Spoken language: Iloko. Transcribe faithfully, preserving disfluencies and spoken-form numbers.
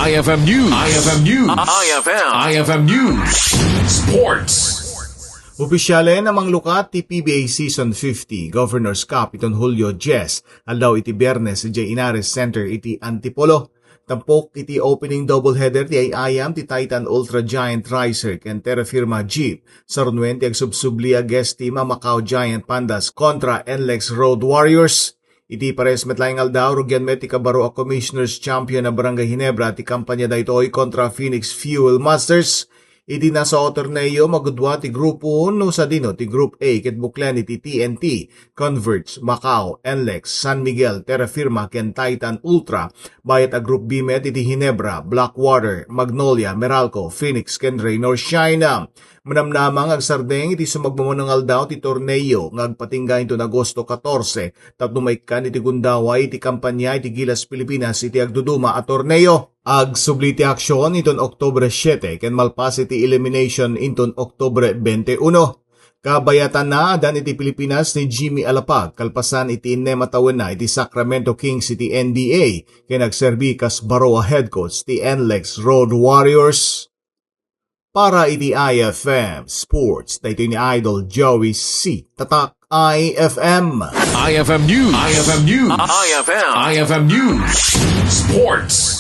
I F M News. I F M News. I F M. I F M News. Sports. Opisyalen a manglukat ti P B A Season fifty Governor's Cup iton Hulyo dies, aldaw iti Biyernes, idiay Inares Center iti Antipolo. Tampok iti opening doubleheader ti ay-ayam ti Titan Ultra Giant Riser ken Terra Firma Jeep. Sarunuen ti agsubsubli a guest team a Macau Giant Pandas kontra N L E X Road Warriors. Iti pares met laeng nga aldaw, rugian met ti kabaro a Commissioner's Champion a Barangay Ginebra ti kampanya daytoy kontra Phoenix Fuel Masters. Iti nasaoa a torneo, magudua ti grupo no sadino ti Group A ket buklen iti T N T, Converge, Macau, N L E X, San Miguel, Terra Firma ken Titan Ultra. Bayat a Group B met iti Ginebra, Blackwater, Magnolia, Meralco, Phoenix ken Raynor Shine. Manamnama nga agsardeng iti sumagmamano nga aldaw ti torneo nga agpatingga inton Agosto katorse tapno maikkan iti gundaway iti kampanya iti Gilas Pilipinas iti agduduma a torneo. Agsubli ti aksion inton Oktubre siete ken malpas iti elimination inton Oktubre twenty-one. Kabayatanna, addan iti Pilipinas ni Jimmy Alapag kalpasan iti innem a tawenna iti Sacramento Kings iti N B A ken agserbi kas baro a head coach ti N L E X Road Warriors. Para iti I F M Sports, daytoy ni Idol Joey C. Tatak I F M. I F M News. I F M News. I F M. I F M News. Sports.